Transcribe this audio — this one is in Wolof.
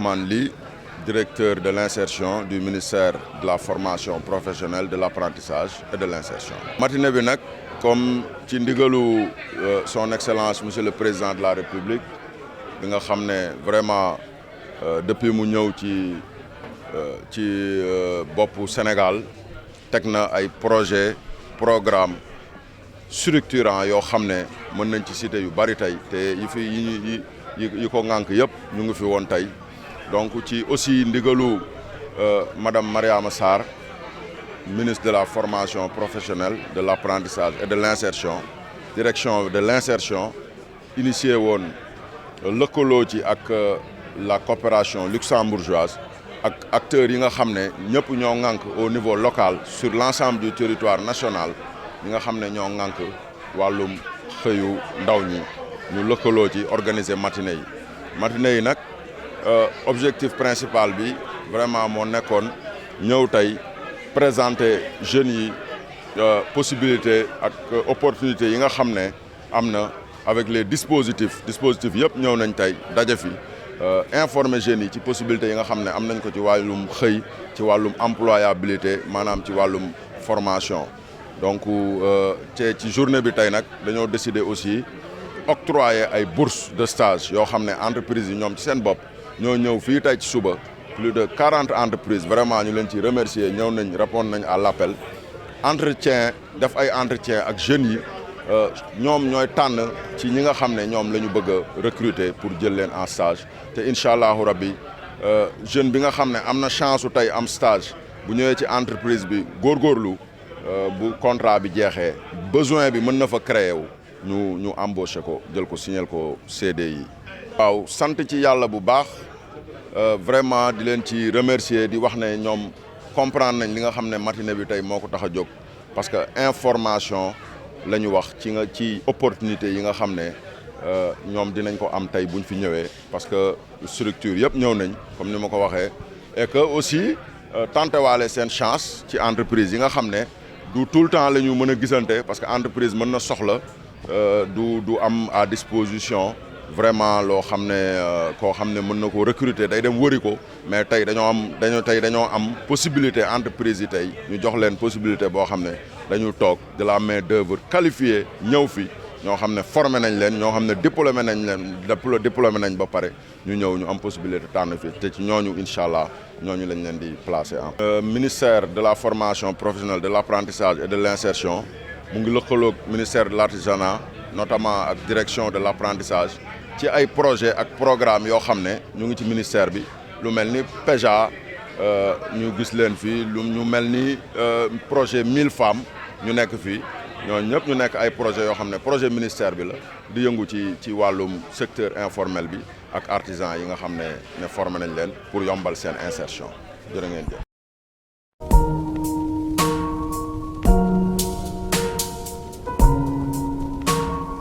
Abdourahmane Ly, directeur de l'insertion du ministère de la formation professionnelle, de l'apprentissage et de l'insertion. Matinée bi nag comme ci ndigalu son excellence monsieur le président de la république bi nga xam ne vraiment depuis mu ñëw ci boppu Sénégal teg na ay projet programme structurant yoo xam ne mën nañ ci citer yu bari tey te yi ko ŋànk yëpp ñu ngi fi woon tey donc ci aussi ndigalu madame Mariama Sarr, ministre de la formation professionnelle, de l'apprentissage et de l'insertion, direction de l'insertion, initié woon lëkkaloo ci ak la coopération luxembourgeoise ak acteurs yi nga xam ne ñëpp ñoo ŋànk au niveau local sur l'ensemble du territoire national ñi nga xam ne ñoo ŋànk wàllum xëyu ndaw ñi ñu lëkkaloo ci organiser matinée yi nag objectif principal bi vraiment moo nekkoon ñëw tey présenter jeunes yi possibilité ak opportunité yi nga xam ne am na avec les dispositifs yëpp ñëw nañ tey daje fi informer jeunes yi ci possibilité yi nga xam ne am nañ ko ci wàllum xëy ci wàllum employabilité maanaam ci wàllum formation donc te ci journée bi tey nag dañoo décider aussi octroyer ay bourses de stage yoo xam ne entreprises yi ñoom ci seen bopp ñoo ñëw fii tey ci suba plus de 40 entreprises vraiment ñu leen ci remercier ñëw nañ répondre nañ à l'appel def ay entretien ak jeunes yi ñoom ñooy tànn ci ñi nga xam ne ñoom la ñu bëgg a recruter pour jël leen en stage te incha allahu rabbi jeune bi nga xam ne am na chance su tey am stage bu ñëwee ci entreprise bi góorgóorlu bu contrat bi jeexee besoin bi mën na fa créer wu ñu embaucher ko jël ko signer ko CDI. waaw sant ci yàlla bu baax vraiment di leen ci remercier di wax ne ñoom comprendre nañ li nga xam ne matinée bi tey moo ko tax a jóg parce que information la ñu wax ci opportunité yi nga xam ne ñoom dinañ ko am tey buñ fi ñëwee parce que structure yëpp ñëw nañ comme ni ma ko waxee et que aussi tenter waale seen chance ci entreprise yi nga xam ne du tout le temps la ñu mën a gisante parce que entreprise mën na soxla du am à disposition vraiment loo xam ne koo xam ne mën na ko recruter day dem wëri ko mais tey dañoo am possibilité entreprise yi tey ñu jox leen possibilité boo xam ne dañu toog de la main d'œuvre qualifiée ñëw fi ñoo xam ne formé nañ leen ñoo xam ne diplômé nañ ba pare ñu ñëw ñu am possibilité tànn fi te ci ñooñu incha allah ñooñu lañ leen di placer en ministère de la formation professionnelle de l'apprentissage et de l'insertion mu ngi lëkkaloog ministère de l'artisanat notamment ak direction de l'apprentissage ci ay projet ak programme yoo xam ne ñu ngi ci ministère bi lu mel ni PEJA ñu gis leen fii lu ñu mel ni projet 1000 femmes ñu nekk fii ñooñu ñëpp ñu nekk ay projets yoo xam ne projet ministère bi la di yëngu ci wàllum secteur informel bi ak artisan yi nga xam ne formé nañ leen pour yombal seen insertion jërë ngeen jëf